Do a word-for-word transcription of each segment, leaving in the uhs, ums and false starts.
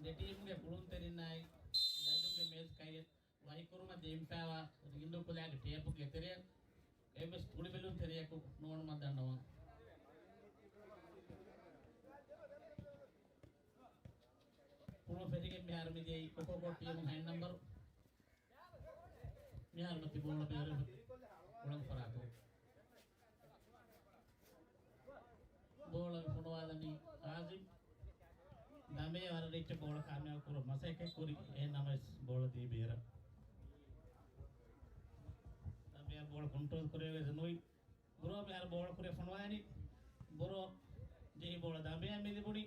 ދެ ޓީމުގެ ކުޅުންތެރިންނާއި ޖަޖުންގެ މޭޒު ކައިރިއަށް ވަކިކުރުމަށް ދިންފައިވާ ރިންދޫ ކުލައިގެ ޓޭޕުގެ ތެރެއަށް އެއްވެސް ކުޅިބެލުންތެރިޔަކު ނޯންނަމަށް ދަންނަވަން. ކުޅުން ފެށިގެން މިހާރު މިދިޔައީ ކޮކޯކޯ ޓީމު ހަތް ނަންބަރު. މިހާރު މަތި ބޯޅަ ބޭރު ކުޅަން ފަރާތުން. ބޯޅަ ފޮނުވާލަނީ އާޒިމް. ދަނބޭ ވަރަށް ރީއްޗަށް ބޯޅަ ކާމިޔާބު ކުރަން މަސައްކަތް ކުރި. އެހެން ނަމަވެސް ބޯޅަ ދީ ބޭރަށް. ދަނބޭ ބޯޅަ ކޮންޓްރޯލް ކުރެވޭ ނުވި. ބްރޯ މިހާރު ބޯޅަ ކުރިއަށް ފޮނުވާލަނީ. ބްރޯ ޖެހި ބޯޅަ ދަނބޭއަށް މި ލިބުނީ.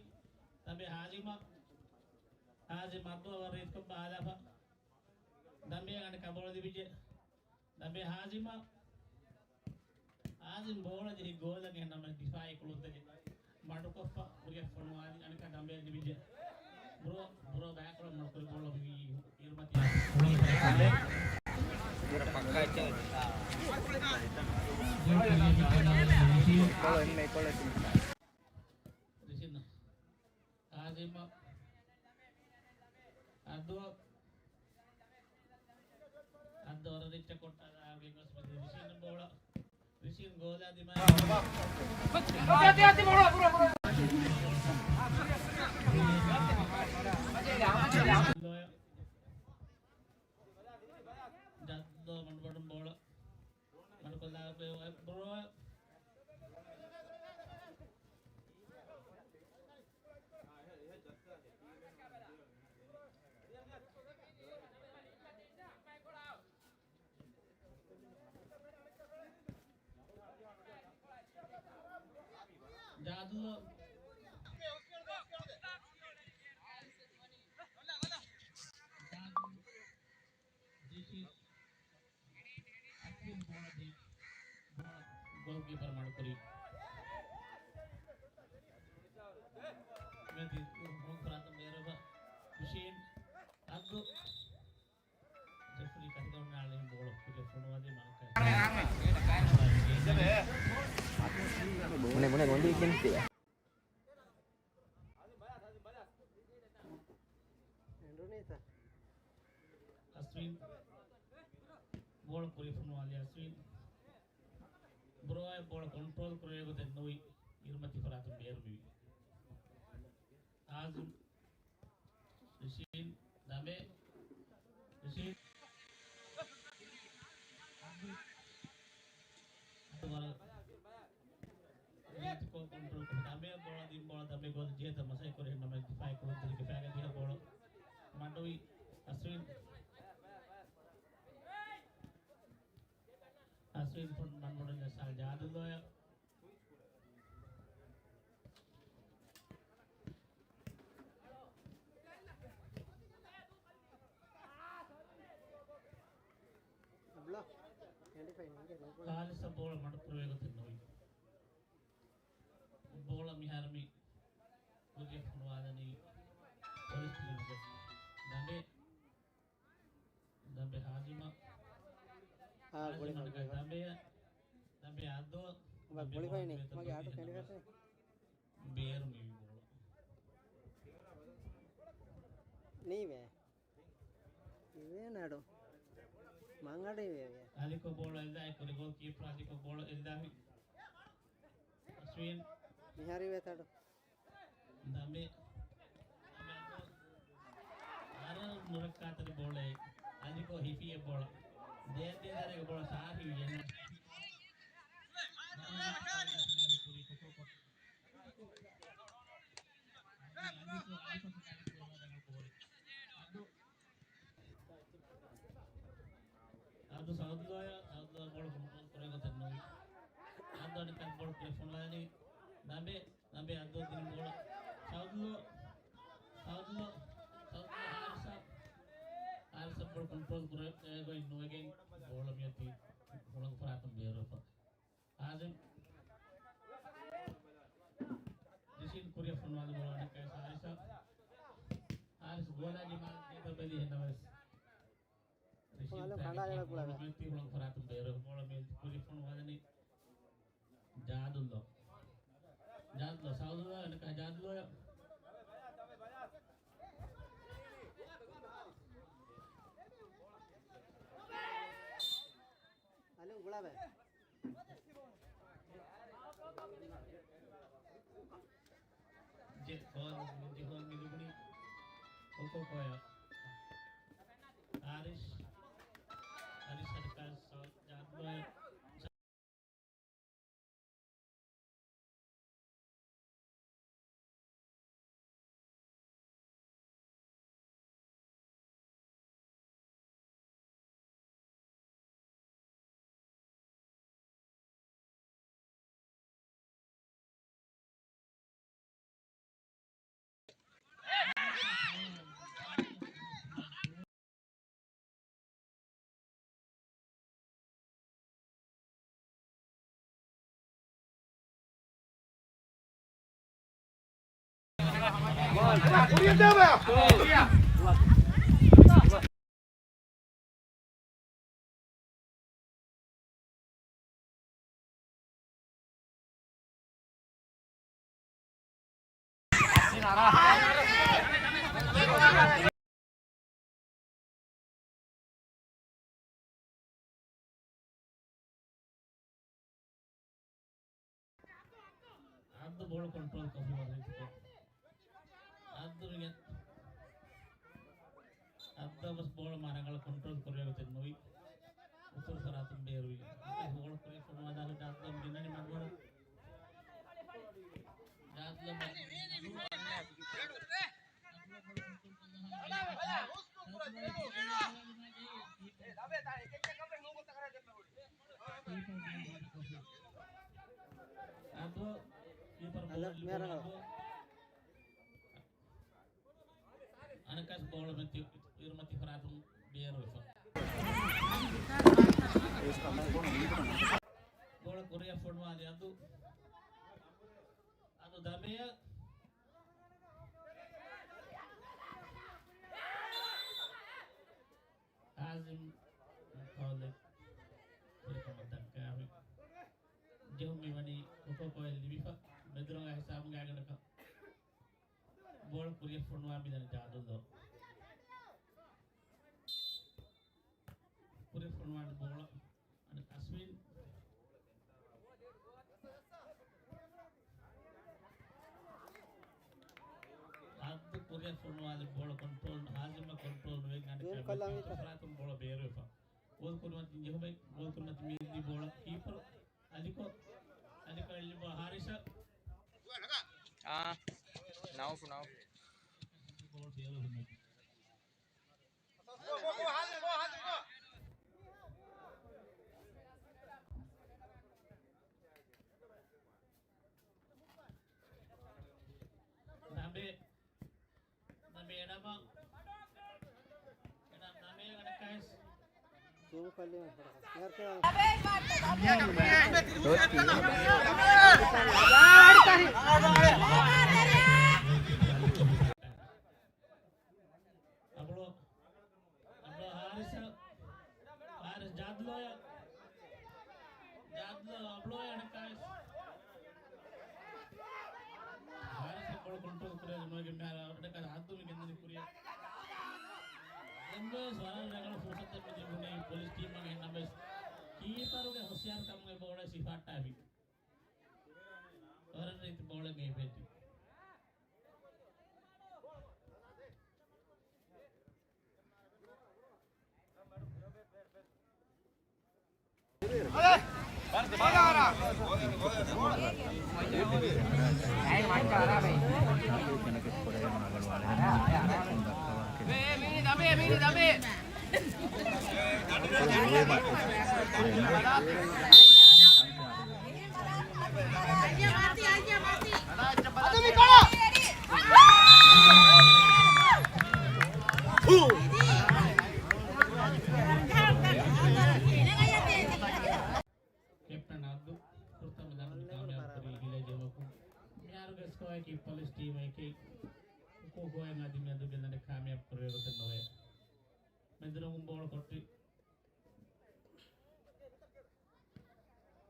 ދަނބޭ ހާޒިމަށް. ހާޒިމް އަބްދުއަށް ވަރަށް ރީތިކޮށް ބާލާފަ. ދަނބޭއަށް އަނެއްކާ ބޯޅަ ލިބިއްޖެ. ދަނބޭ ހާޒިމަށް. ހާޒިމް ބޯޅަ ޖެހި ގޯލަށް އެހެން ނަމަ ދިފާއީ ކުޅުންތެރި މަޑުކޮށްފަ ކުރިއަށް ފޮނުވާލި އަނެއްކާ ދަނބޭއަށް ލިބިއްޖެ. ބްރޯ، ބްރޯ ބައިކޮޅަށް މަޑުކުރި ބޯޅަ މިވީ އިރުމަތި. ރިޝިން. ހާޒިމް އަދު، އަދު ވަރަށް ރީއްޗަށް ކޮށްޓާލާ ގެންގޮސް މިދިޔަ ރިޝިން ބޯޅަ. ރިޝިން ގޯލާ ދިމާ. ޖައްދޯ މަޑުމަޑުން ބޯޅަ. މަޑުކޮށްލާ ބޭ ބްރޯ. ޖާދު. ޖާދު. ދިށި. އަސްވިން ބޯޅަ ދީ، ބޯޅަ ގޯލްކީޕަރ މަޑުކުރީ. މެދި ހުޅުނގު ފަރާތުން ބޭރުވެފަ. ހުށީން އައްދު. ޖެފްރީ ކަތިގަނޑު ނާޅީ ބޯޅަ ކުރިއަށް ފޮނުވާލީ މަނަކަ. މުނެ މުނެ ގޮނޑީ ކިންތި. އަސްވިން ބޯޅަ ކުރި ފޮނުވާލި އަސްވިން. ބްރޯއަށް ބޯޅަ ކޮންޓްރޯލް ކުރެވޭ ގޮތެއް ނުވި އިރުމަތި ފަރާތުން ބޭރު މިވި. އާޒިމް. ރިޝީން ދަނބޭ. ރިޝީން. އަދު ވަރަށް ރީތިކޮށް ކޮންޓްރޯލް ކޮށް ދަނބޭ ބޯޅަ ދިން ބޯޅަ ދަނބޭ ގޯލަށް ޖެހޭތަން މަސައްކަތް ކުރި ނަމަ ދިފާއީ ކުޅުންތެރި ކިފާގެ ދިހަ ބޯޅަ މަޑުވި އަސްވިން. އަސްވިން ފުން މަންމުޑު ޖައްސާ ޖާދުލޯޔަށް. ހާލިސަށް ބޯޅަ މަޑުކުރެވޭ ގޮތެއް ނުވި. ބޯޅަ މިހާރު މި ކުރިއަށް ފޮނުވާލަނީ ޕޮލިސް ޓީމުގެ ދަނބޭ. ދަނބޭ ހާޒިމަށް. އާ، ގުޅިފަ، ހާޒިމަށް ގުޅިފަ. ދަނބޭ، ދަނބޭ އައްދޯ، އަބަ ދަނބޭ ގުޅިފައިނީ. ގޯލް މާގެ އާދޯ ކެނޑިގަތޭ. ބޭރު މިވި ބޯޅަ. ނީވޭ. އިވޭނަޑު. މަންގަޑި ވޭ. އަލިކޮ ބޯޅަ އެލްދާ ކުރި ގޯލް ކީޕަރ އަލިކޮ ބޯޅަ އެލްދާ. އަސްވިން. މިހާރި ވޭތަޑު. ދަނބޭ. އަރަ ނުރައްކާތެރި ބޯޅައެއް. އަލިކޮ ހިފިއެއް ބޯޅަ. ދޭ ދޭ ދަރޭގެ ބޯޅަ ސާހި ވިޔަން. އަދު ސައުދުލޯޔަށް، ސައުދުލޯ ބޯޅަ ކޮންޓްރޯލް ކުރޭ ގޮތެއް ނުވި. އަދު އަނެއްކާ ބޯޅަ ކުރި ފޮނުވާލި. ދަނބޭ، ދަނބޭ އަދު ދިން ބޯޅަ. ސައުދުލޯ، ސައުދުލޯ، ސައުދުލޯ ހާރިސަށް. ހާރިސަށް ބޯޅަ ކޮންޓްރޯލް ކުރެވޭ ގޮތް ނުވެގެން ބޯޅަ މިއޮތީ ހުޅުނގު ފަރާތުން ބޭރުވެފަ. ހާޒިމް. ރިޝީން ކުރިއަށް ފޮނުވާލި ބޯޅަ އަނެއްކާ ހާރިސަށް. ހާރިސް ގޯލާ ދިމާލަށް ބެލި އެހެންނަމަވެސް. ރިޝީން ފައިގަ ދިމާލަށް ބޯޅަ މިއޮތީ ހުޅުނގު ފަރާތުން ބޭރުވެފަ. ބޯޅަ މިއޮތީ ކުރިއަށް ފޮނުވާލަނީ ޖާދުލޯ. ޖާދުލޯ، ސައުދުލޯ، އަނެއްކާ ޖާދުލޯ. ޖެ-، ކޯލް މި ލިބުނީ ކޮކޯ ކޯޔަށް. އާރިޝް، އާރިޝް ހަރަކާތް ސައު-، ޖާދު ބޯ. އާދު ބޯޅަ ކޮންޓްރޯލް ކޮށްފަ ވަރަށް ރީތިކޮށް. އާދު މިގެ އާދަށް ވެސް ބޯޅަ މާ ރަނގަޅަށް ކޮންޓްރޯލް ކުރެވޭ ގޮތެއް ނުވި. އުތުރު ފަރާތުން ބޭރުވި. އާދަ ބޯޅަ ކުރިއަށް ފޮނުވާލާ ޖާދު ގެންނަނީ މަޑުވަރަށް. ޖާދު އާދު ކީޕަރ ބޯޅަ އަނެއްކާސް ބޯޅަ މެތި އިރުމަތި ފަރާތުން ބޭރުވެފަ. ބޯޅަ ކުރިއަށް ފޮނުވާލި އަދު. އަދު ދަމެއަށް ހާޒިމް ކޯލެއް ކުރިކަމަށް ދައްކާފި. ޖެހުން މިވަނީ ކޮކޯ ކޯއެއް ލިބިފަ. މެދުރަނގަށް ހިސާބުގައިގަނޑަކަށް ބޯޅަ ކުރިއަށް ފޮނުވާ މިދަނީ ޖާދުލޯ. ކުރިއަށް ފޮނުވާނެ ބޯޅަ. އަނެއް އަސްމިން. އަދު ކުރިއަށް ފޮނުވާލި ބޯޅަ ކޮންޓްރޯލް، ހާޒިމަށް ކޮންޓްރޯލް ނުވެ ގަނޑި ގޯލް ކޮށްލަން އެއް ފަރާތުން ބޯޅަ ބޭރުވެފަ. ގޯލް ކުރިމަތިން ޖެހުމެއް، ގޯލް ކުރިމަތިން މި ލިބި ބޯޅަ ކީޕަރު އަލިކޮށް، އަލިކޮށް އެއްލި ބޯ ހާރިސަށް. އާ، ނައުފު، ނައުފު. ބޯޅަ ބޭރުވެފަ. ނަމެ، ނަމެ އެނަމަ، އެނަމ ނަމެ ގަނެ ކައިސް. ޒޫމް ކޮށްލީމަ ފޮޓޯ. އަބުޅޯ، އަބުޅޯ ހާރިސް، ހާރިސް ޖާދުލޯޔަ، ޖާދުލޯ އަބުޅޯޔަ އަނެއްކާވެސް. ހާރިސް ބޯޅަ ކޮންޓްރޯލް ކުރޭ ނުވެގެން މިހާރު އަނެއްކާ ހައްދު މި ގެންދަނީ ކުރިއަށް. ދެންވެސް ވަރަށް ރަނގަޅު ފުރުސަތެއް މި ލިބުނީ ޕޮލިސް ޓީމަށް އެހެންނަމަވެސް ކީޕަރުގެ ހުޝިޔާރުކަމުގެ ބޯޅަ ސިފައަށްޓާފި. ވަރަށް ރީތި ބޯޅަ ގެއިފެއްޓި. ކެޕްޓަން އަބްދު ފުރަތަމަ ލަނޑު ކާމިޔާބު ކުރީ ހިލޭ ޖެހުމަކުން. މިހާރުގެ ސްކޯއަކީ ޕޮލިސް ޓީމަކީ ކޯކޯއެއް އަދި މިއަދުގެ ލަނޑެއް ކާމިޔާބު ކުރެވޭ ގޮތެއް ނުވޭ. މެދުރަނގުން ބޯޅަ ކޮށްޓި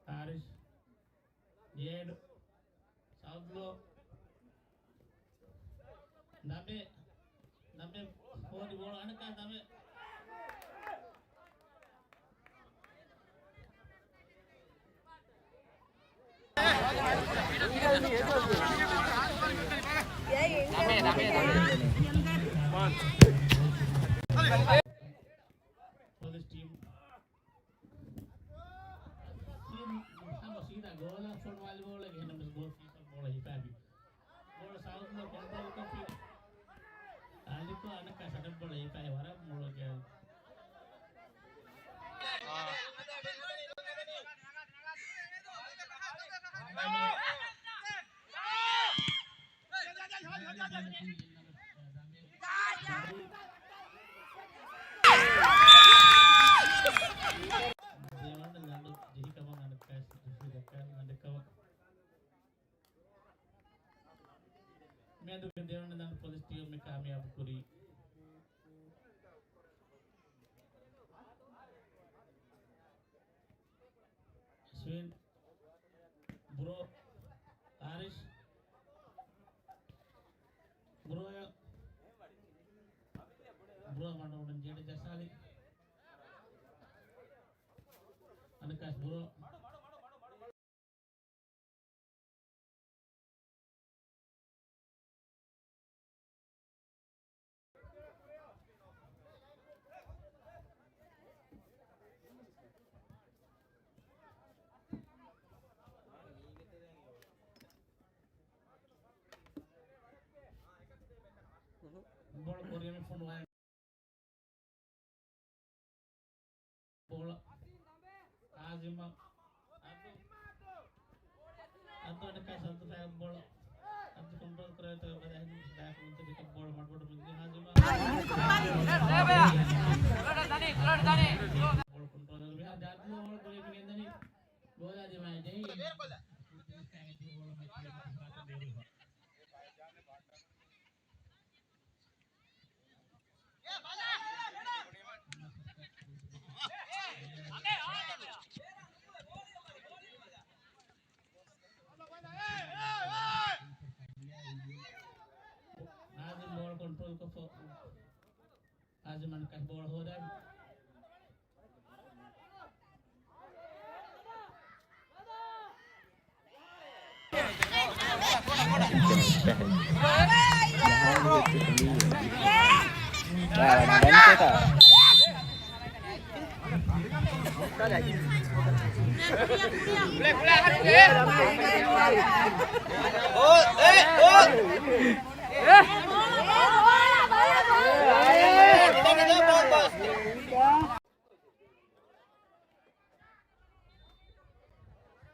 ހާރިސް. ޔޭޑް. ސައުތު ލޯ. ނަމެ. ނަމެ ހޯދި ބޯޅަ އަނެއްކާ ނަމެ. ޕޮލިސް ޓީމް، ޓީމް ހަމަ ސީދާ ގޯލަށް ފޮނުވާލި ބޯޅަ އެހެންނަމަވެސް ގޯލް ކީޕަރ ބޯޅަ ހިފާބި. ބޯޅަ ސައުތުލޯ ކޮންޓްރޯލް ކޮށްފި. އާލިކޯ އަނެއްކާ ސަޑަން ބޯޅަ ހިފާ ވަރަށް މޮޅު ގެއަލް. ދެވަނަ ލަނޑު ޖެހިކަމަށް އަނެއްކާ ދައްކާ ލަނޑެއްކަމަށް. މިއަދުގެ ދެވަނަ ލަނޑު ޕޮލިސް ޓީމް ކާމިޔާބު ކުރީ. ސްވިން، ބްރޯ، އާރިޝް، ބްރޯ، ބްރޯ މަޑުމަޑުން ޖޭޑި ޖަސާލި. އަނެކާސް ބްރޯ. ބޯޅަ ކުރިއަށް ފޮނުވާ. ބޯޅަ ހާޒިމަށް. އަދު، އަދު އަނެކާ ސަންތު ފައި ބޯޅަ. އަދު ކޮންޓްރޯލް ކުރެވޭތޯ ބަލަހެން ބޭކް މުންތަޒިކަށް ބޯޅަ މަޑުމަޑު މިދިޔަ ހާޒިމަށް. ބޯޅަ ކޮންޓްރޯލް މިހާރު ޖާތިލޯ ބޯޅަ ކުރިއަށް ގެންދަނީ. ގޯލާ ދިމާއަށް ޖެހި. ހާޒިމް ބޯޅަ ކޮންޓްރޯލް ކޮށްފަ. ހާޒިމް އަނެކާ ބޯޅަ ހޯދާ.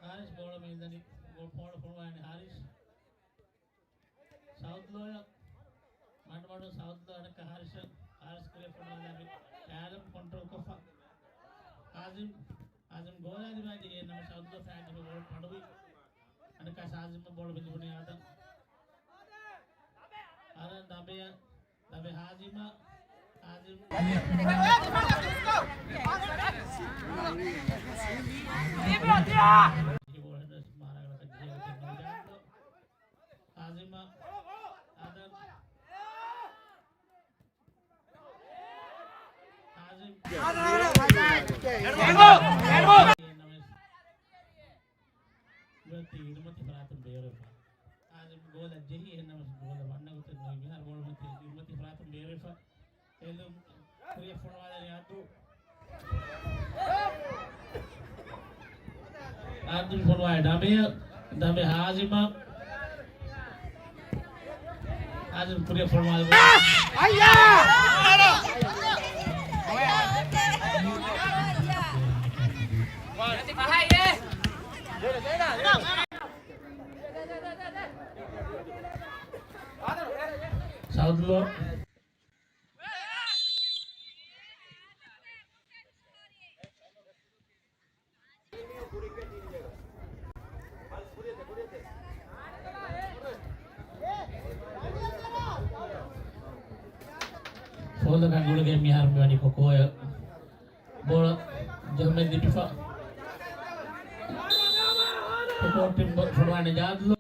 ހާރިސް ބޯޅަ މިދަނީ. ބޯ-، ބޯޅަ ފޮނުވާނެ ހާރިސް. ސައުތުލޯއަށް. މަޑުމަޑުން ސައުތުލޯ އަނެއްކާ ހާރިސް. ހާރިސް ކުރިއަށް ފޮނުވާލާ އެބަ. އާދަމް ކޮންޓްރޯލް ކޮށްފަ. ހާޒިމް. ހާޒިމް ގޯލާ ދިމާއަށް ޖެހި އެހެންނަމަ ސައުތުލޯ ފައިން އެބަ ބޯޅަ މަޑުވި. އަނެއްކާ ހާޒިމް ބޯޅަ ބިނދު ބުނި އާދަމް. އާދަމް ދަނބެއަށް. ދަނބެ ހާޒިމަށް. ހާޒިމް. ހާޒިމަށް. އާދަމް. ހާޒިމް. ނުވަތަ އިރުމަތި ފަރާތުން ބޭރުވެފަ. އާދަމް ގޯލަށް ޖެހި އެހެންނަމަވެސް ގޯލަށް ވަންނަ ގޮތެއް ނުވި. މިހާރު ބޯޅަ ނުވަތަ އިރުމަތި ފަރާތުން ބޭރުވެފަ. އެލުން ކުރިއަށް ފޮނުވާލަނީ އާދު. އާދު ފޮނުވާ ދަނބެއަށް. ދަނބެ ހާޒިމަށް. ހާޒިމް ކުރިއަށް ފޮނުވާލަ. އައްޔާ! ސައުތުލޯ. ފޯލަކާ ގުޅިގެން މިހާރު މިވަނީ ކޮކޯއަށް. ބޯޅަ ޖަހަމެއް ލިބިފަ. ކޮކޯ ޓީމް ފޮނުވާނެ ޖާދުލޯ.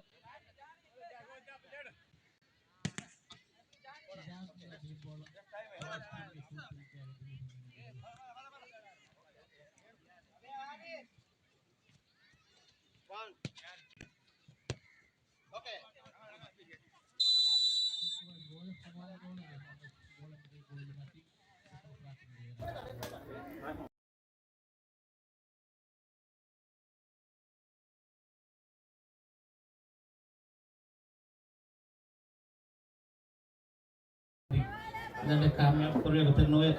ދަނޑެއް ކާމިޔާބު ކުރެވޭ ގޮތެއް ނުވޭ.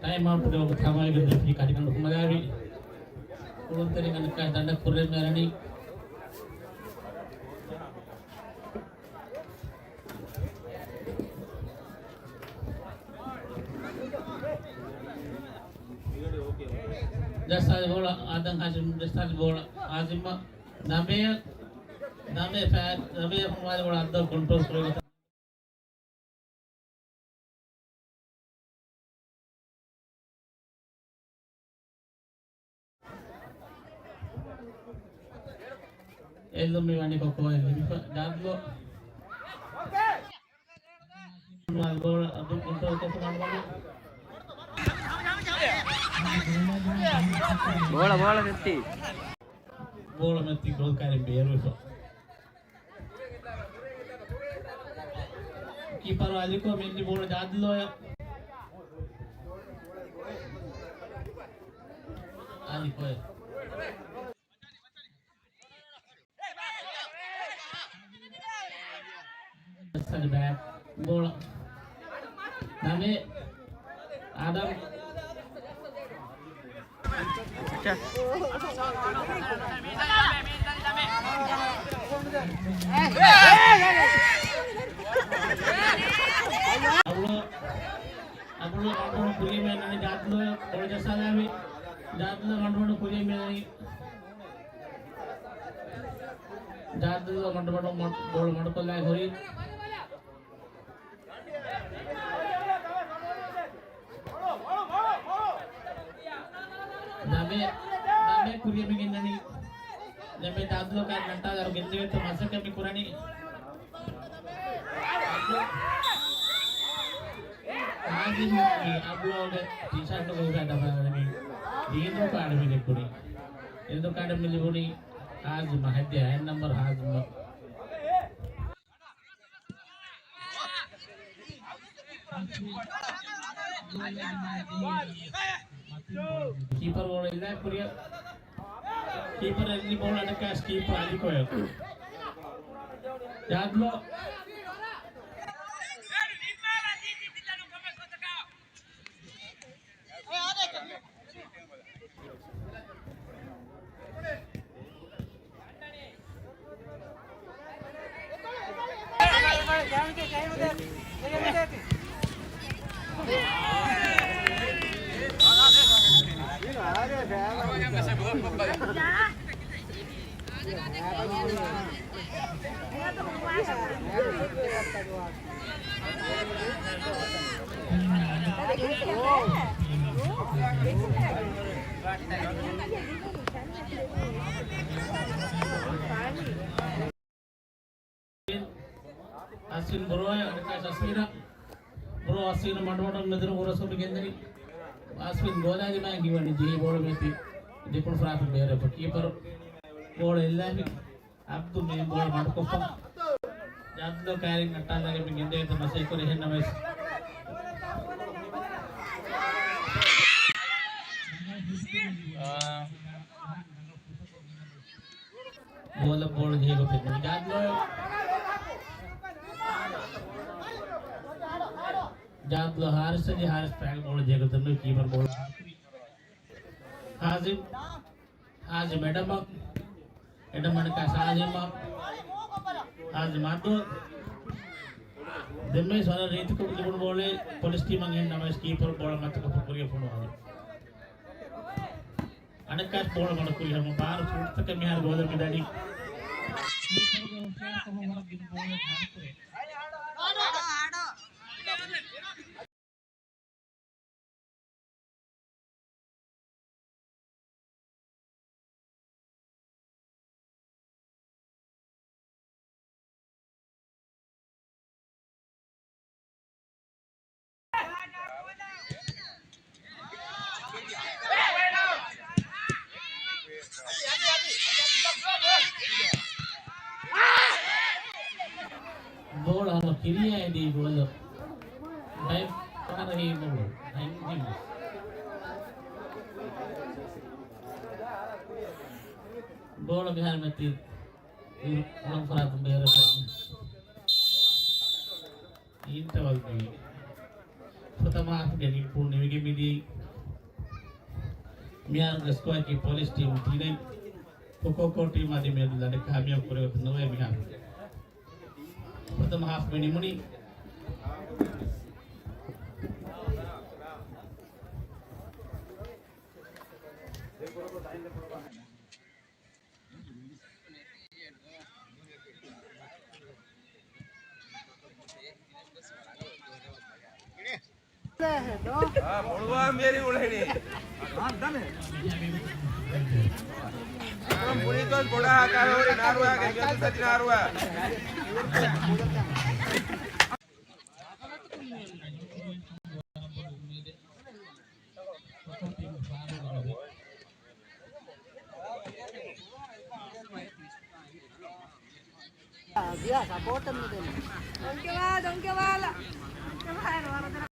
ޓައިމް އައުޓްގެ ވަގުތު ހަމަވެގެން ދެފިރި ކަޓިކަނޑު ހުމަލާވި. ކުޅުންތެރިން އަނެއްކާ ދަނޑަށް ކުރިއަށް މިއަރަނީ. ޖައްސާލި ބޯޅަ އާދަމް ހާޝިމް، ޖައްސާލި ބޯޅަ ހާޝިމް. ދަމެއަށް، ދަމެ ފައި، ދަމެއަށް ހުންވާލި ބޯޅަ އައްދަލް ކޮންޓްރޯލް ކުރެވި. އެއްލުމި ވަނިކޮށް ކޯއެއް ލިބިފަ ދާދުލޯ. ގޯލް އަބްދުލް ކޮންޓްރޯލް ކޮށްފަ މަޑުމަޑު. ބޯޅަ، ބޯޅަ މެއްތީ. ބޯޅަ މެއްތީ ގޯލް ކާރިން ބޭރުވެފަ. ކީޕަރު އަލިކޮ މިއްލި ބޯޅަ ދާދުލޯޔަށް. އަލިކޮއެ. ސަލިބާ ބޯޅަ. ދަމެ. އާދަމް. އަބުލޯ، އަބުލޯ މަޑުމަޑު ކުރިޔަށް މިއަންނަނީ ދާދުލޯ ބޯޅަ ޖައްސާލާވި. ދާދުލޯ މަޑުމަޑު ކުރިޔަށް މިއަންނަނީ. ދާދުލޯ މަޑުމަޑު މަ-، ބޯޅަ މަޑުކޮށްލާ ހުރީ. ދަމެ، ދަމެ ކުރިޔަށް މިގެންނަނީ. ދެންމެ ދާދުލޯ ކާރި ނައްޓާލާ ގެންދެވޭތޯ މަސައްކަތް މި ކުރަނީ. ހާޒިމްގެ އަބުލޯގެ ޓީޝާޓުގައި ދަމާލަނީ. ރީނދޫ ކާޑު މި ލިބުނީ. ރީނދޫ ކާޑު މި ލިބުނީ. ހާޒިމް ހައްދި ހައެއް ނަމްބަރު ހާޒިމް. ކީޕަރު ބޯޅަ އެއްލާ ކުރިއަށް. ކީޕަރު އެއްލި ބޯޅަ އަނެއްކާ ކީޕަރު އަލިކޮއެ. ދާދުލޯ. އަސްވިން ބުރޯ އަނެއްކާ އަސްވިނަށް. ބުރޯ އަސްވިނަށް މަޑުމަޑުން މެދުން އުރަސްކޮށް ގެންދަނީ. އަސްވިން ގޯލާ ދިމާއަށް ހިވަނީ ޖެހި ބޯޅަ މެއްތި ދެކުނު ފަރާތުން ބޭރަށް ކީޕަރު ބޯޅަ އެއްލާފި. އަބްދު މި ބޯޅަ މަޑުކޮށްފަ. އަބްދު ކާރިން ނައްޓާލާގެން މި ގެންދެވޭތޯ މަސައްކަތް ކުރި ހެންނަމަވެސް. ބޯޅަ ބޯޅަ ޖެހޭ ގޮތެއް ނޫން. ޖާދުލޯ. ޖާދުލޯ ހާރިސް އަދި ހާރިސް ޕާގެ ބޯޅަ ޖެހޭ ގޮތެއް ނޫން. ކީޕަރު ބޯޅަ. ހާޒިމް. ހާޒިމް އެޑަމަށް. އެޑަމް އަނެއްކާ ހާޒިމް. ހާޒިމް އަދު. ދެންމެ ސޮނަ ރީތިކޮށް ލިބުނު ބޯޅަ ޕޮލިސް ޓީމަށް އެހެން ނަމަވެސް ކީޕަރު ބޯޅަ މަތަކަށް ކުރިއަށް ފޮނުވާލި. އަނެއްކާ ބޯޅަ މަޑު ކުރި ހަމަ ބާރު ފޫޓްތަކެއް މިހާރު ގޯލަށް މިދަނީ. ކީޕަރުގެ ހުށިޔާރުކަމުން ވަރަށް ގިނަ ބޯޅައެއް މަޑުކުރޭ. ކިރިޔާ އެދި ގޯލަށް ބައެއް ފަހަރަށް ހީވަމުން އަތް ހިމްސް. ބޯޅަ މިހާރު މަތީ އިރު ކުޅަން ފަރާތުން ބޭރަށް އިންޓަވަލް މިވީ. ފުރަތަމަ ހާފްގެ ނިންފުން ނިމިގެން މިދިޔައީ. މިހާރުގެ ސްކޯއަކީ ޕޮލިސް ޓީމު ތިނެއް، ކޮކޯކޯ ޓީމު އަދި މިއަދު ލަނޑެއް ކާމިޔާބު ކުރެވިފަ ނުވޭ މިހާރު. ފުރަތަމަ ހާފްގެ ނިމުނީ. މޮޅުވާން ވެރި އުޅެނީ. ބުނިތޮން ބޮޑާ ކަހަވަރި ނާރުވާގެ ގަދު ސަތި ނާރުވާ. ދޮންކެވާ، ދޮންކެވާލަ. ދޮންކެވާ،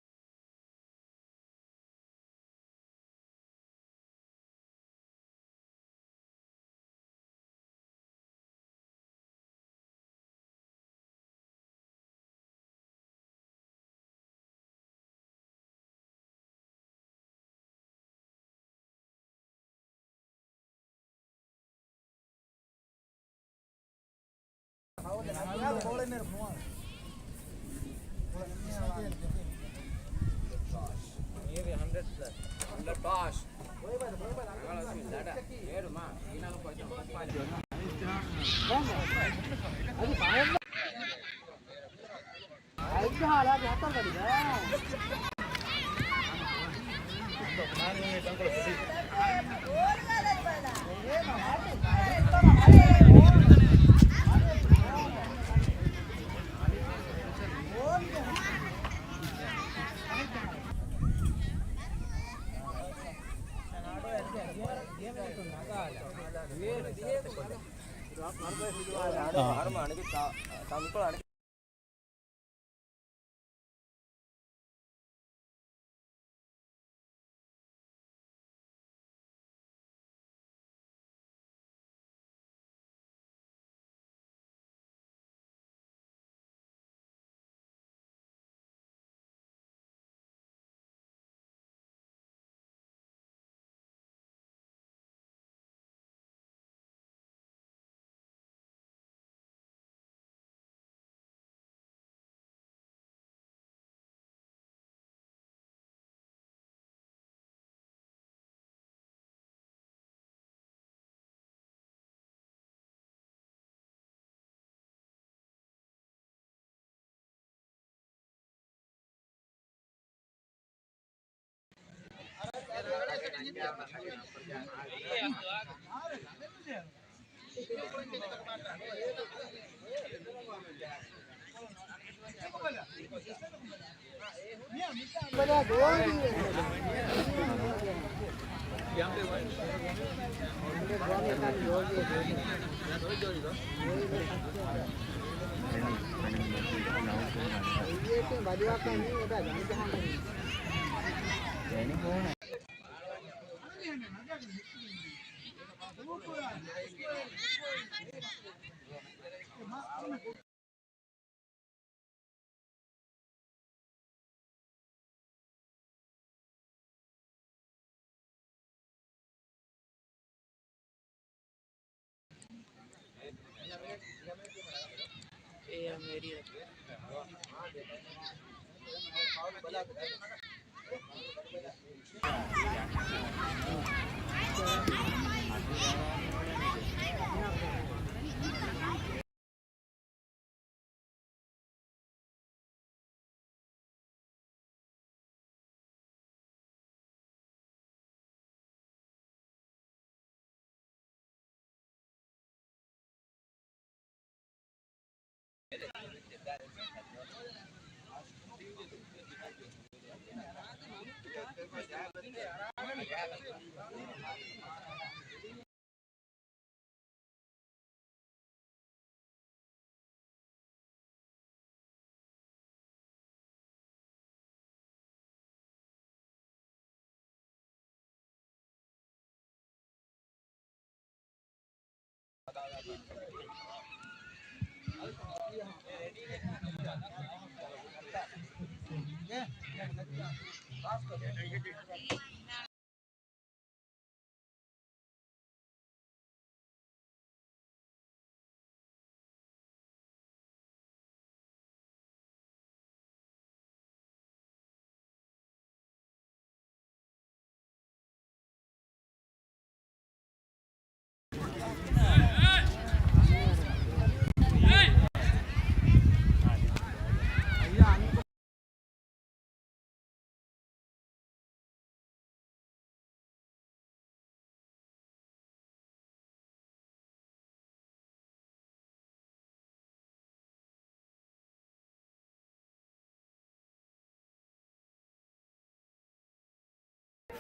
ވަރަށް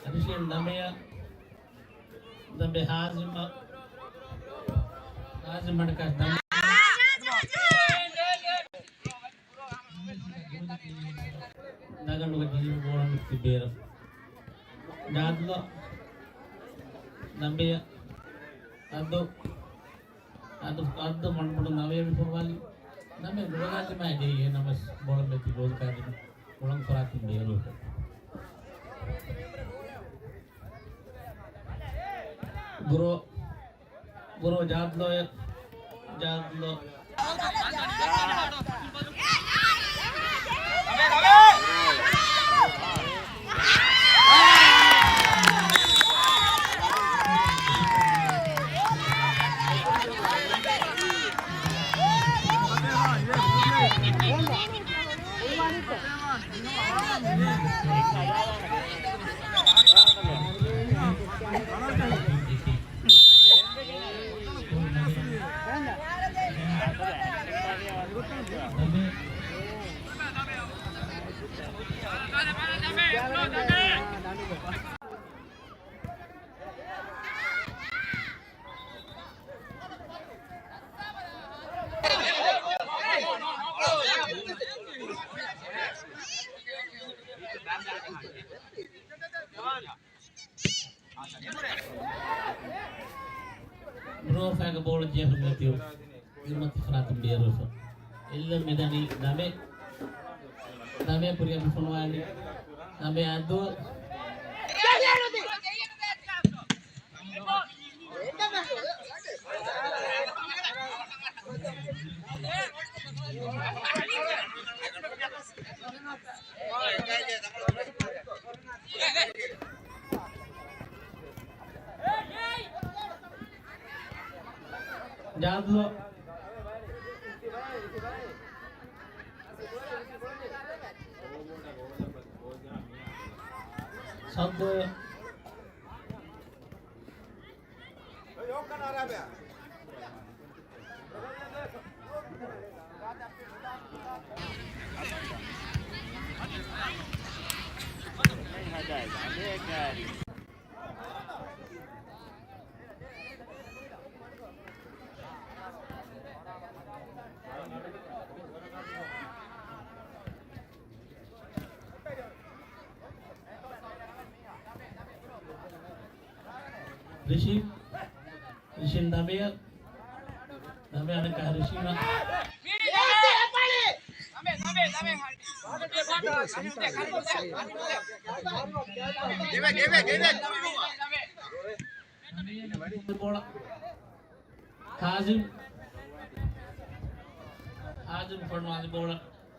އަރިޝިއަން ނަމެއަށް ދަނބެ ހާޒިމަށް، ހާޒިމަށް ދަނބެ. ދަގަނޑުގެ ޖީބު ބޯޅަ މިއްސި ބޭރަށް. ޖާދުލަށް ދަނބެއަށް އަދު، އަދު، އަދު މަންބުޑު ނަވޭ ފޮރުވާލި. ނަމެ ނުވަލާތިމާ ދިޔަ ނަމަސް ބޯޅަ މެތި ގޯލް ކާދިން ކުޅަން ފަރާތުން ބޭރު. ބުރޯ، ބުރޯ ޖާދުލޯ، ޖާދުލޯ. ބްރޯ ފައިގަ ބޯޅަ ޖެހުން ނެތިވު އިރުމަތި ފަރާތުން ބޭރުވެފަ. އެއްލަ މިދަނީ ދަމެ. ދަމެ ކުރިއަށް ފޮނުވާލި. ދަމެ އަދު. ޖާދު. ސައްދު. ރިޝީން، ރިޝީން ދަމެއަށް، ދަމެ އަނެއްކާ ރިޝީން. ހާޒިމް، ހާޒިމް ފޮނުވާލި ބޯޅަ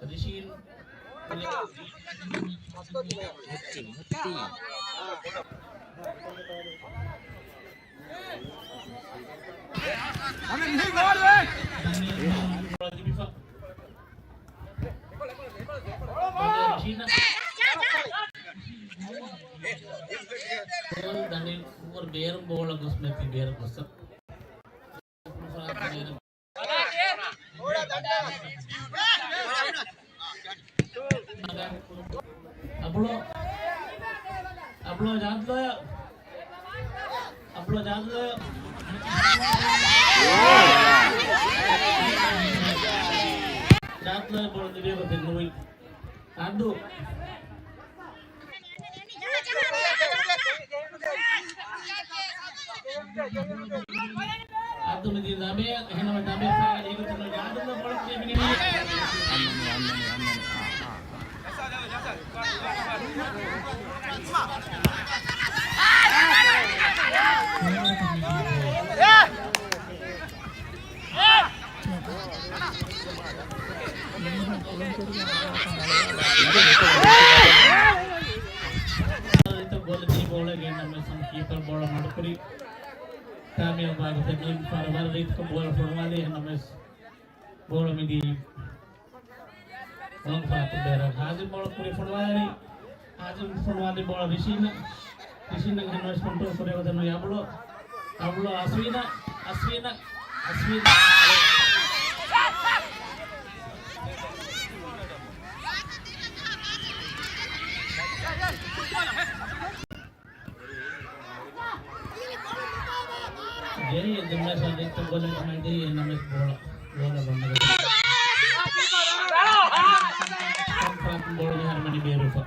ރިޝީން. ދަނީ އުވަރު ބޭރު ބޯޅަ ގޮސް މެތި ބޭރު ގޮސް. އަބުޅޯ، އަބުޅޯ ޖާދުލޯޔަ. އަބުޅޯ ޖާދުލޯޔަ. ޖާދުލޯޔަ ބޯޅަ ލިބޭ ގޮތެއް ނުވި. އަދު. އަދު މިދި ދަމެ، އެހެންވެ ދަމެ ފާގަނި ހިގުތުން ޖާދުލޯ ބޯޅަ ލިބިގެން. އަންނަނީ، އަންނަނީ، އަންނަނީ. އާ، އާ. ގޯލަށް ދިޔަ ބޯޅަ ގެންނަމެސް ކީޕަރ ބޯޅަ މަޑުކުރި. ކާމިޔާބު ބާގަތެއް މި ފަހަރަށް ވަރަށް ރީތިކޮށް ބޯޅަ ފޮނުވާލީ. އެހެންނަމެސް ބޯޅަ މިދީ ހުޅަނގު ފަރާތުން ބޭރަށް ހާޒިމް ބޯޅަ ކުރި ފޮނުވާލީ. ހާޒިމް ފޮނުވާލީ ބޯޅަ ރިޝީނަށް. ރިޝީނަށް އެހެންނަމެސް ކޮންޓްރޯލް ކުރި ގޮތަށް ނުވި އަބުޅޯ. އަބުޅޯ އަސްވީނަށް، އަސްވީނަށް، އަސްވީން. ޖެރީ ދެންމެސް އަދި އެއް ގޯލެއް ކަމަށް ދީ އެންނަމެސް ބޯޅަ، ބޯޅަ ބަންނަގަތީ. ކޮންފަރާތުން ބޯޅަ މިހާރު މަނި ބޭރުފަ.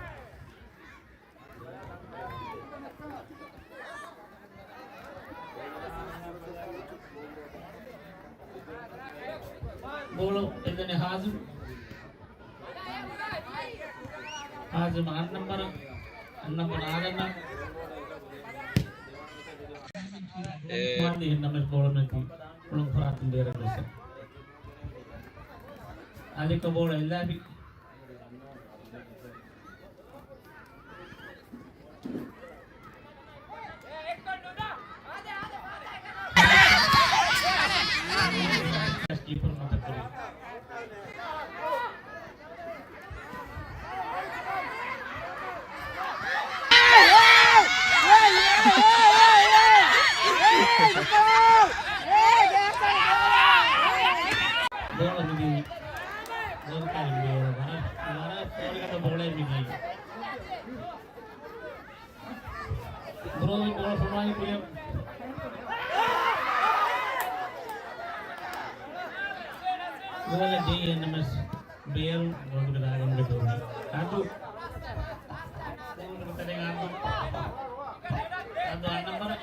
ބޯޅަ އެދެނީ ހާޒިމް. ހާޒިމް އަށް ނަންބަރަށް. އަށް ނަންބަރު އާދަންނަށް. އެ. މާލީ އެންނަމެސް ބޯޅަ މެދު ހުޅަނގު ފަރާތުން ބޭރަށް ގޮސް. އަލިކަ ބޯޅަ އެއްލާބި. ކީޕަރު މަތަކުރި. ބޯޅަ މިދީ. ގޯލް ކާރި މިދީ. ވަރަށް، ވަރަށް ފޯރިގަދަ ބޯޅައެއް މިދީ. ބްރޯވިން ބޯޅަ ފޮނުވާލި ކުރިއަށް. ގޯލަށް ދިޔަ އެންއެމްއެސް ބޭރު ގޯލުގެ ދާގަނޑުގެ ދުވަހު. އަދު. ގޯލުގެ ތެރެއިން އަދު. އަދު އަށް ނަންބަރު.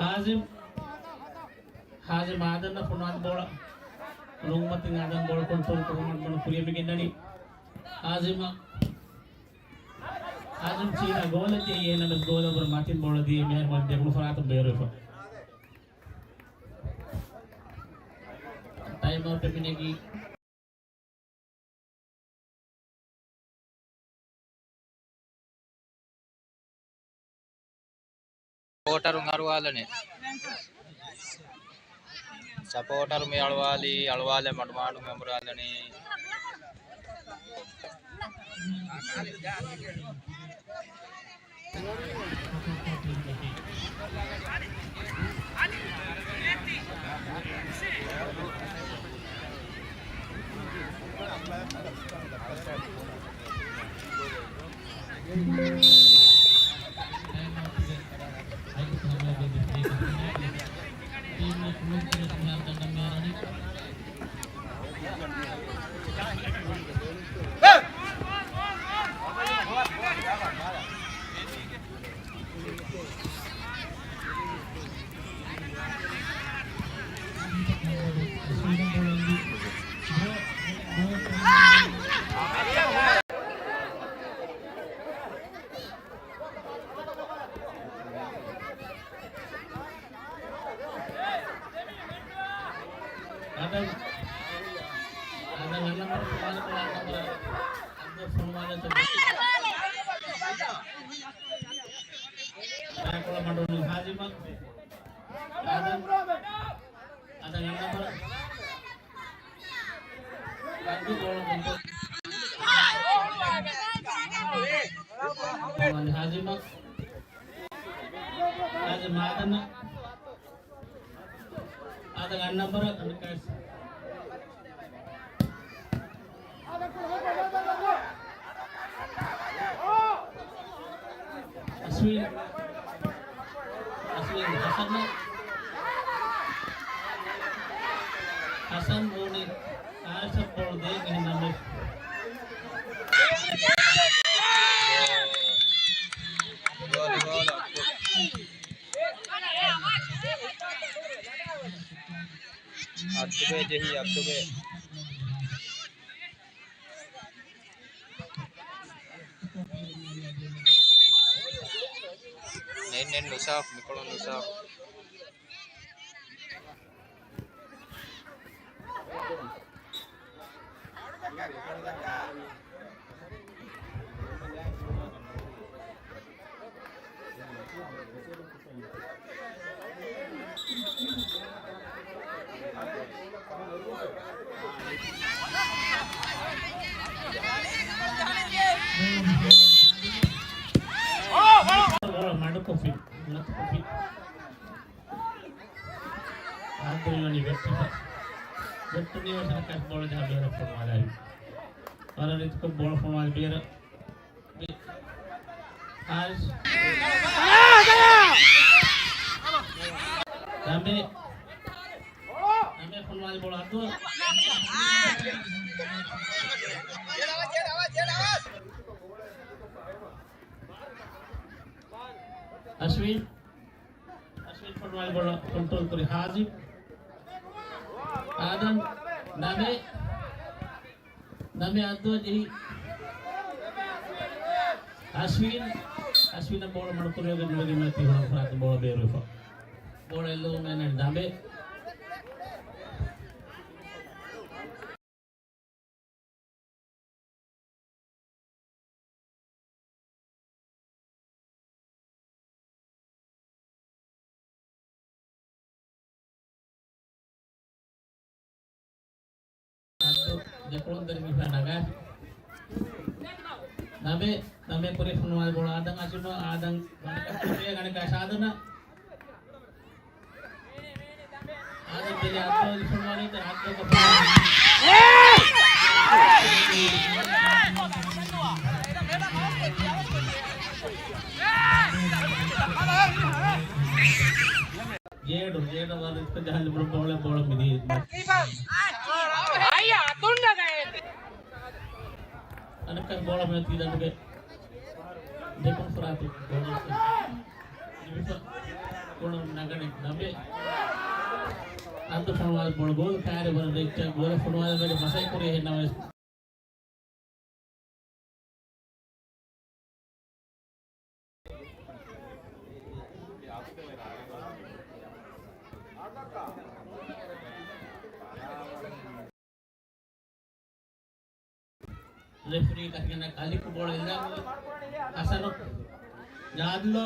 ހާޒިމް. ހާޒިމް އާދަންނަށް ފޮނުވާލި ބޯޅަ. ރުނގުމަތިން އާދަން ބޯޅަ ކޮންޓްރޯލް ކުރުމަށް ބަނޑު ކުރިއަށް މި ގެންނަނީ. ހާޒިމް. ހާޒިމް ޗީނާ ގޯލަށް ދިޔައީ އެންއެމްއެސް ގޯލަށް ވުރެ މަތިން ބޯޅަ ދިޔައީ މިހާރު ދެކުނު ފަރާތުން ބޭރުވެފަ. ޓައިމް އައުޓް މި ނެގީ. ސަޕޯޓަރުން އަރުވާލަނީ. ސަޕޯޓަރު މި އަޅުވާލީ، އަޅުވާލެ މަޑުމާޑު މެމުރާލަނީ. އަދަން، އަދަން އަންނަ ބަރަ، އަންނަ ބަރަ، އަންނަ ބަރަ، އަންނަ ފޮނުވާލަން ތަ. ރާކޮޅަ މަޑުނު ހާޒިމަށް. އަދަން، އަދަން އަންނަ ބަރަ. ހާޒިމް. ހާޒިމް އާދަން. އާދަން އަންނަ ބަރަ. އަސްވީން. އަސްވީން ހަސަން. ހަސަން ވަނީ އާރްއެސްއެފް ބޯޅަ ދޭން އެހެން ނަމަވެސް. އައްދުބޭ ޖެހި، އައްދުބޭ. ނެއް ނުސާފު، މިކޮޅުން ނުސާފު. މަޑުކޮށްފި، ނަތުކޮށްފި. އާދެވި ވަނީ ވެއްޓިފަ. ވެއްޓުނީ ވެސް ކަށް ބޯޅަ ޖަހާ ބޭރަށް ފޮނުވާލާފި. ވަރަށް ރީތިކޮށް ބޯޅަ ފޮނުވާލި ބޭރަށް. ހާރިސް. ދަމެ. ދަމެ ފޮނުވާލި ބޯޅަ އަދު. އަސްވިން. އަސްވިން ފޮނުވާލި ބޯޅަ ކޮންޓްރޯލް ކުރި ހާޒިމް. އާދަން ނަމެ، ނަމެ އައްދުއަށް ޖެހި. އަސްވިން، އަސްވިން ބޯޅަ މަޑުކުރިއަށް ނުވެގެން މަތި ހުޅަނގު ފަރާތުން ބޯޅަ ބޭރުވެފަ. ބޯޅަ އެއްލުމުން ނަމެ. އައްދު ދެކޮޅުން ދެރި މިފަ ނަގާފި. ނަމެ، ނަމެ ކުރި ފޮނުވާލި ބޯޅަ އާދަން އަށިމަ، އާދަން ގަނެ ކަށް ކުރި ގަނެ ކަށް އާދަން. ޖޭޑު، ޖޭޑު ވަރަށް ރިސްކް ޖަހާލި ބޮޅަ، ބޮޅަ މިދީ. އަނެއްކާ ބޯޅަ މިއޮތީ ދަނޑުގެ ދެކުނު ފަރާތު ބޯޅަ ނަގަނެ ނަމެ. އައްދު ފޮނުވާލި ބޯޅަ ގޯލް ކާރި ވަރަށް ރެއްޗަށް ގޯލަށް ފޮނުވާލި ވެގެ މަސައްކަތް ކުރި ހެންނަމެސް. ރެފްރީ ކަތިގަނޑަށް އަލިކު ބޯޅަ އެއްލާފަ. ހަސަނު. ޖާދުލޯ.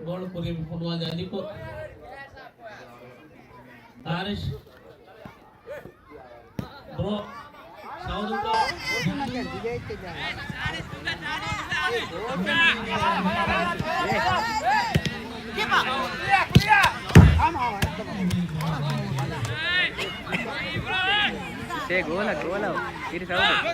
ބޯޅަ ކުރިން ފޮނުވާލި އަލިކު. ހާރިސް. ބްރޯ. ސައުދު ބްރޯ. ސޭ ގޯލަށް، ގޯލަށް. އިރި ސައުދު.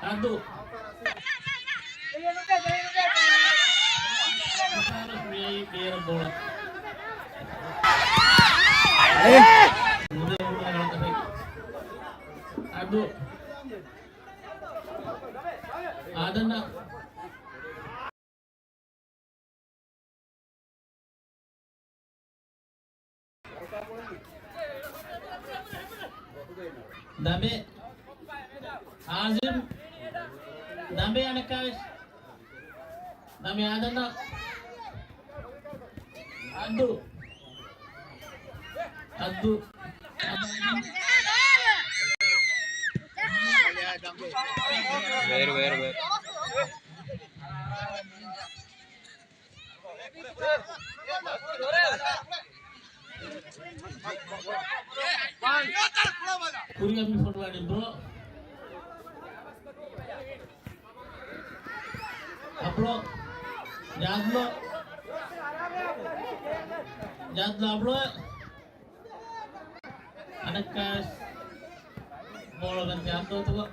އަދު. އަދު. އާދަންނަށް. ދަމެ. ހާޒިމް. ދަމެ އަނެއްކާވެސް. ދަމެ އާދަންނަށް. އައްދު. އައްދު. ވޭރު، ވޭރު، ވޭރު. ކުރިއަށް މި ފޮނުވާލި ބްރޯ. އަބްރޯ. ޖާދުލޯ. ޖާދުލޯ އަބްރޯ. އަނެއްކާވެސް ބޯޅަ ގަންތި އައްދޯތުގަ.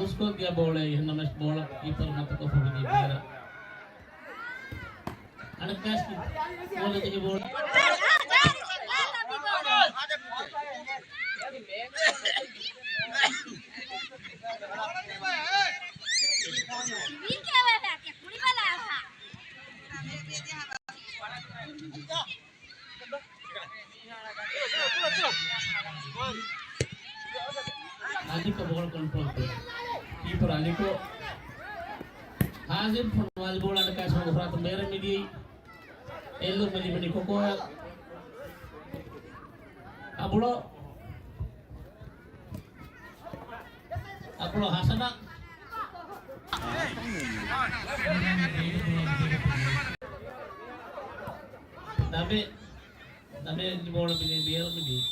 ކްރޮސްކޮށް ދިޔަ ބޯޅައެއް، އެހެންނަމަވެސް ބޯޅަ ކީޕަރު މަތަކޮށް ފުނި ބޭރަށް. އަނެއްކާސް ބޯޅަ ދެކި ބޯޅަ. އަލިކޮ ބޯޅަ ކޮންޓްރޯލް ކުރޭ. ކީޕަރ އަލިކޮ. ހާޒިމް ފޮނުވާލި ބޯޅަ އަނެއްކާސް ހުރަތަމަ ބޭރަށް މިދިޔައީ. އެއްލުން މި ލިބުނީ ކޮކޯއަށް. އަބުޅޯ. އަބުޅޯ ހަސަނަށް. ދަމެ. ދަމެ ބޯޅަ މިދިޔަ ބޭރަށް މިދިޔައީ.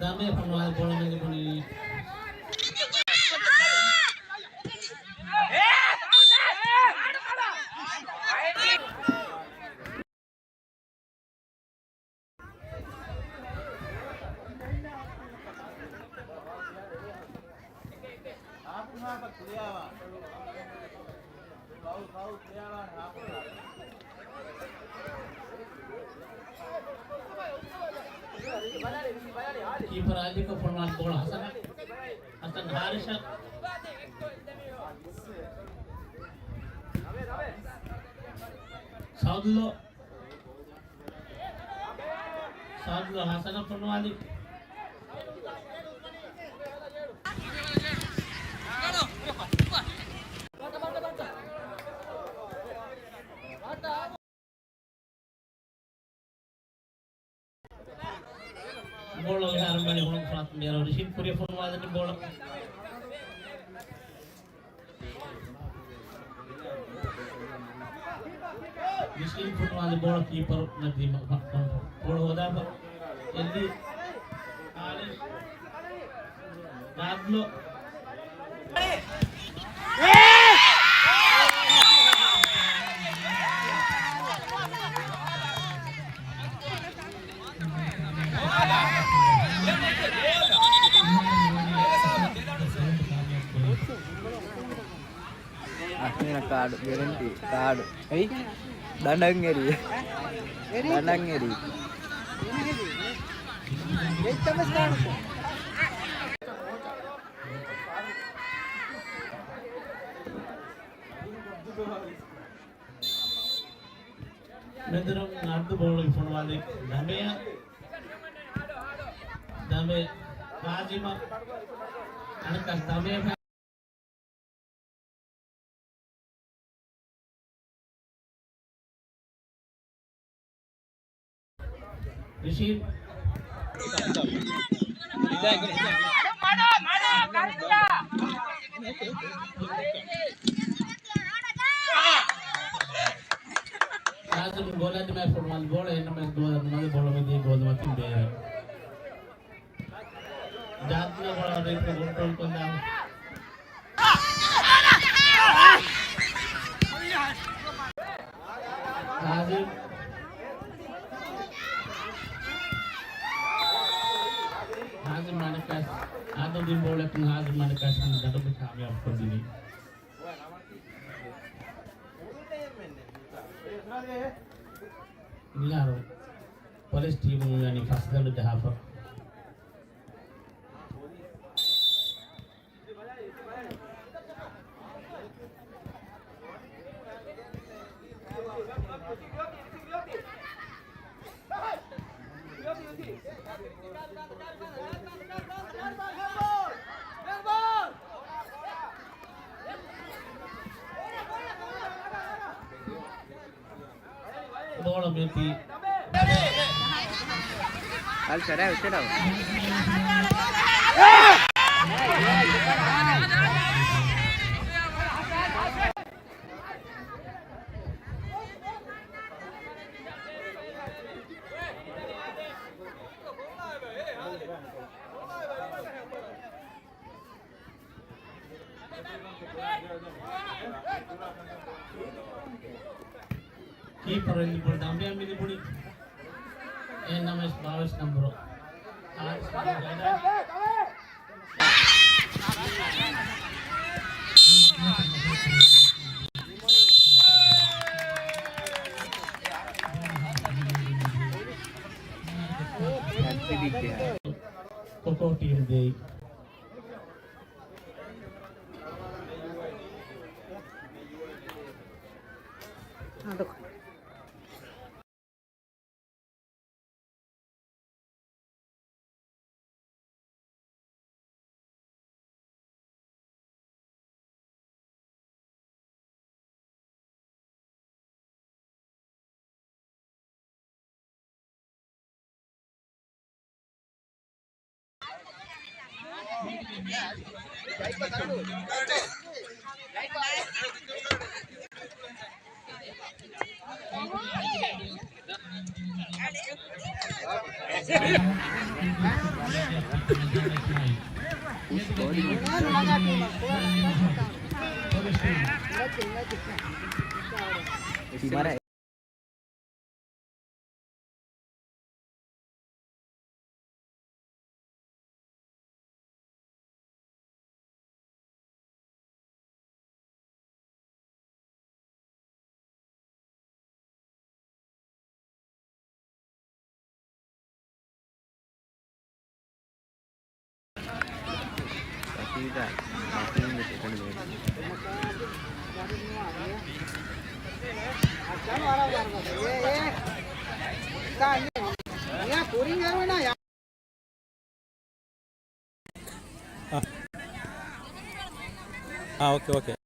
ދަމެ ފޮނުވާލި ބޯޅަ މި ލިބުނީ. ކީޕަރ އަލިކޮ ފޮނުވާލި ބޯޅަ ހަސަނަށް. ހަސަން ހާރިސަށް. ސައުދުލޯ. ސާދުލް ހަސަނަށް ފޮނުވާލި. ބޯޅަ ވިހާރަ މަނި ހުޅުން ފަނަތު މޭރަ ރިޝީދް ކުރިޔަށް ފޮނުވާލަނީ ބޯޅަ. މިސްކިތް ފުންވާލި ބޯޅަ ކީޕަރު ނަދީމަށް ފަ-، ފަ-، ބޯޅަ ހޯދާފަ. އެއްލި. އާލި. ނާދްލޯ. އަހްމިނަ ކާޑު، ގެރެންޓީ ކާޑު. އެއީ؟ ދަނޑަށް އެރީ. ދަނޑަށް އެރީ. މެދުރޮން އައްދު ބޯޅަ ފޮނުވާލި ދަމެއަށް. ދަމެ ހާޒިމަށް. އަނެއްކާ ދަމެ ރިޝީދް. ހާޒިމް ގޯލާ ދިމާ ފޮނުވާލި ބޯޅަ އެން އެމް އެސް ދުވަސް ނުވަ ބޯޅަ މެދު ގޯލު މަތިން ބޭރަށް. ޖާތިލަ ބޯޅަ ރޭޓް ކޮންޓްރޯލް ކޮށްލާ. ހާޒިމް. ހާޒިމް އަނެއްކާސް އާދަމް ދިން ބޯޅައަކުން ހާޒިމް އަނެއްކާސް ދަނޑު ކާމިޔާބު ކޮށްދިނީ. މިހާރު ޕޮލިސް ޓީމުން އަންނަނީ ފަސް ދަނޑު ޖަހާފަ. ބޯޅަ މެތި. އަލް ސަރާ އުތެރަވ. ކީޕަރު އެލިބުޅި ދަނބެއަށް މިލިބުނީ. އެ ނަމަވެސް ބާވީސް ނަންބަރު. ކޮކޯޓީން ދޭ. އާ. އާ، އޯކޭ، އޯކޭ.